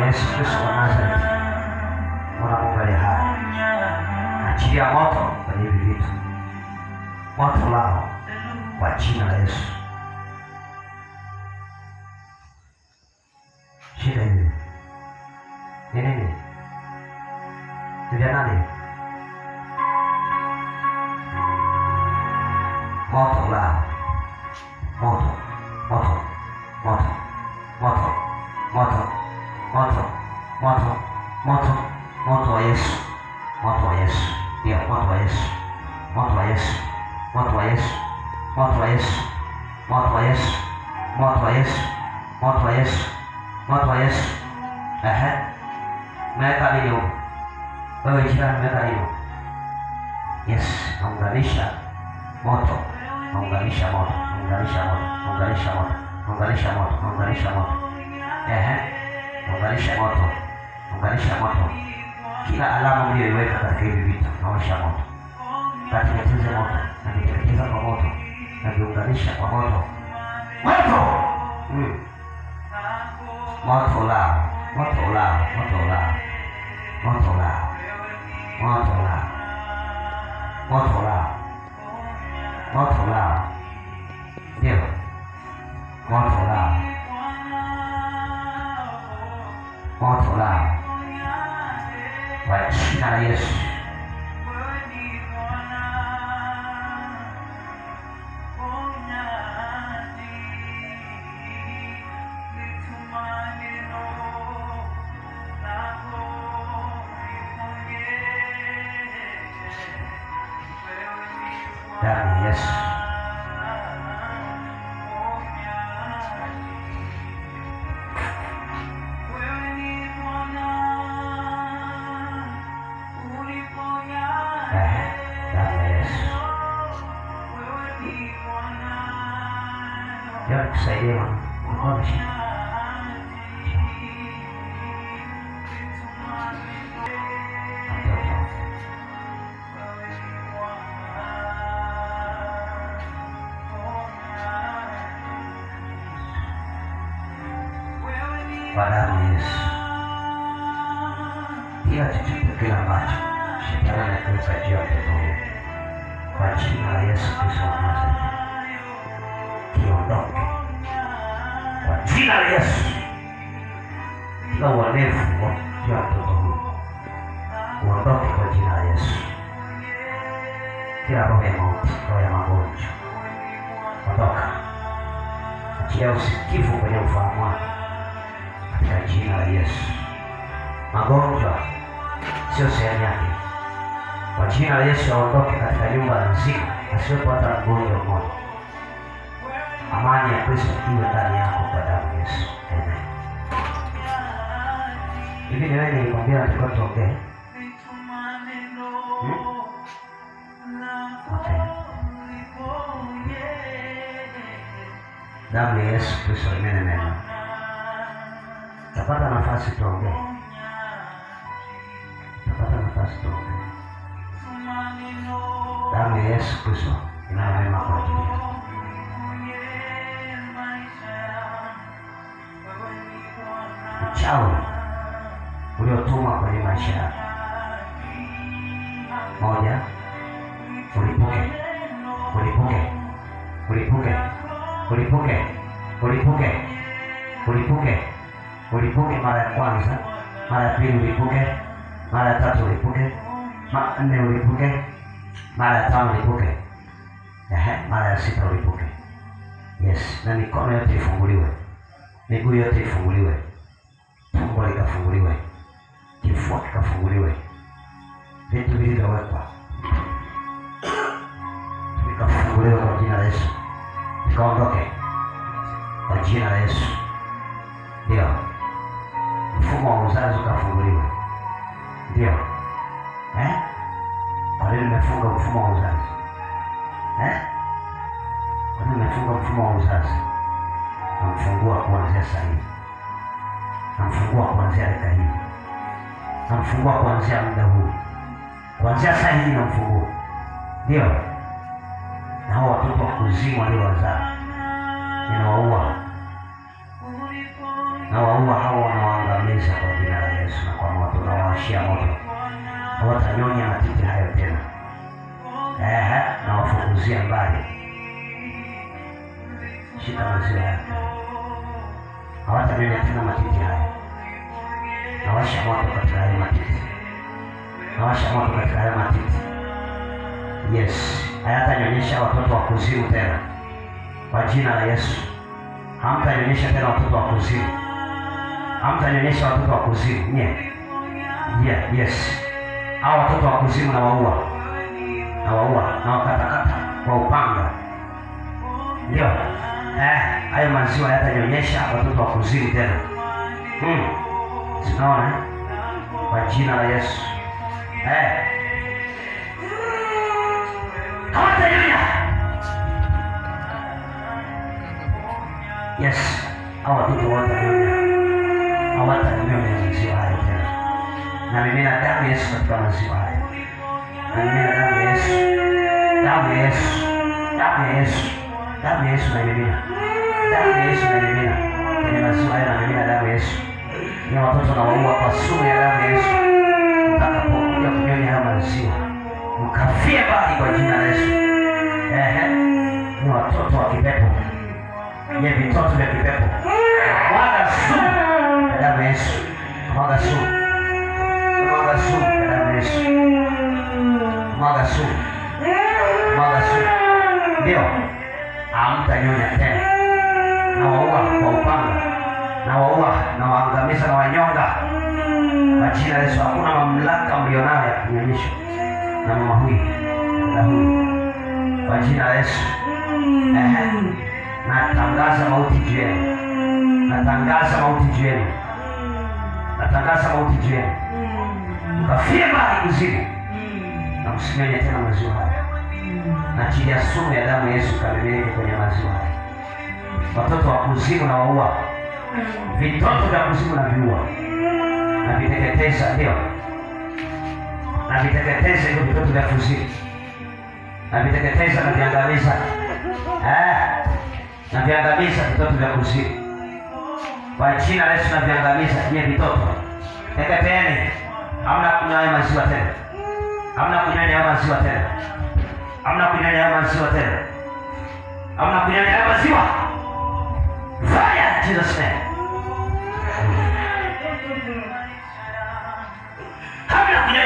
ya Yesu Kristo wa Nazareti, Mwana Mungu aliye hai, achilia moto kwenye hivi vitu, moto lao kwa jina la Yesu. Shida hivi ni nini? Ni vya nani? Moto lao, moto, moto, moto, moto, moto, moto, moto, moto, moto wa Yesu, moto wa Yesu, ndio moto wa Yesu, moto wa Yesu, moto wa Yesu, moto wa Yesu, moto wa Yesu, moto wa Yesu, moto wa Yesu, moto wa Yesu. Ehe, umeweka nini huko? Wewe jirani, umeweka nini huko? Yes, naunganisha moto, naunganisha moto, naunganisha moto, naunganisha moto, naunganisha moto, naunganisha moto. Ehe, naunganisha moto, naunganisha moto. Kila alama mliyoiweka katika hivi vitu, naonyesha moto. Nateketeza moto, naviteketeza kwa moto, naviunganisha kwa moto. Moto! Moto lao, moto lao, moto lao, moto lao, moto lao, moto lao, moto lao, ndio, moto lao, moto lao, kwa jina la Yesu. Damu ya Yesu. Damu ya Yesu. Ya kusaidia mkono shika. Kwa damu ya Yesu, kila chochote kile ambacho shetani anakiweka juu ya mtoto huyu, kwa jina la Yesu Kristo wa Nazareti, kiondoke kwa jina la Yesu. Kila uonevu juu ya mtoto huyu uondoke kwa jina la Yesu. Kila roho ya mauti, roho ya magonjwa, ondoka. Achilia usikivu kwenye ufahamu wake katika jina la Yesu. Magonjwa sio sehemu yake. Kwa jina la Yesu aondoke katika nyumba nzima, asiwepo hata mgonjwa mmoja. Amani ya Kristo iwe ndani yako kwa damu ya Yesu. Amen. Hivi ni wewe nilikwambia nataka tuongee? Okay. Damu ya Yesu Kristo inene mema. Tapata nafasi tuongee. Tapata nafasi tuongee. Damu ya Yesu Kristo inayo mema kwa ajili yako. Uchawi uliotumwa kwenye maisha yako, moja, ulipuke, ulipuke, ulipuke, ulipuke, ulipuke, ulipuke, ulipuke mara ya kwanza, mara ya pili ulipuke, mara ya tatu ulipuke, mara nne ulipuke, mara ya tano ulipuke, ehe, mara ya sita ulipuke. Yes, na mikono yote ifunguliwe, miguu yote ifunguliwe, tumbo likafunguliwe, kifua kikafunguliwe, vitu vilivyowekwa vikafunguliwe kwa jina la Yesu, vikaondoke kwa jina la Yesu. Ndio, mfumo wa uzazi ukafunguliwe. Ndio, eh? Kwa nini nimefunga mfumo wa uzazi? Eh? Kwa nini nimefunga mfumo wa uzazi? Namfungua kuanzia sasa hivi. Namfungua kuanzia dakika hii. Namfungua kuanzia muda huu. Kuanzia sasa hivi namfungua. Ndio. Na hao watoto wa kuzimu waliowazaa ninawaua. Nawaua hao, wanawaangamiza kwa Nawashia moto. Hawatanyonya matiti hayo tena. Nawafukuzia mbali. Shika maziwa yake. Hawatanyonya tena matiti hayo. Nawasha moto katika hayo matiti. Nawasha moto katika hayo matiti. Yes, hayatanyonyesha watoto wa kuzimu tena. Kwa jina la Yesu. Hamtanyonyesha tena watoto wa kuzimu. Hamtanyonyesha watoto wa kuzimu. Nye. Yeah, yes. Hao watoto wa kuzimu na waua. Na waua, na wakatakata kwa upanga. Ndio. Hayo maziwa hayatanyonyesha watoto wa kuzimu tena. Sinaona? Kwa jina la Yesu. Hawatanyonya. Yes, hao watoto hawatanyonya. Hawatanyonya maziwa hayo tena. Na mimina damu Yesu katika maziwa hayo. Na mimina damu Yesu. Damu Yesu. Damu Yesu. Damu Yesu na mimina. Damu Yesu na mimina. Kwenye maziwa hayo na mimina damu Yesu. Ni watoto na waua kwa sumu ya damu Yesu. Mtakapokuja kunyonya hayo maziwa, mkafie mbali kwa jina la Yesu. Ni watoto wa kipepo. Ni vitoto vya kipepo. Mwaga sumu ya damu Yesu. Mwaga sumu. Mwaga sumu ya damu Yesu. Mwaga sumu. Mwaga sumu. Ndio. Hamtanyonya tena. Na waua kwa upanga. Na waua, na waangamiza, na wanyonga. Kwa jina la Yesu, hakuna mamlaka mlionayo ya kunyonyesha na mama huyu na huyu. Kwa jina la Yesu. Natangaza mauti juu yenu. Natangaza mauti juu yenu. Natangaza mauti juu yenu. Mkafie mbali kuzimu. Na msinyonye tena maziwa haya. Na achilia sumu ya damu ya Yesu kamilike kwenye maziwa haya. Watoto wa kuzimu na waua. Vitoto vya kuzimu na viua. Na viteketeza, ndio. Na viteketeza hivyo vitoto vya kuzimu. Na viteketeza na viangamiza. Na viangamiza vitoto vya kuzimu. Kwa jina la Yesu na viangamiza nyie vitoto. Teketeeni. Hamna kunywa maziwa tena. Hamna kunywa maziwa tena. Hamna kunywa maziwa tena. Hamna kunywa maziwa. Fire in Jesus name. Hamna kunywa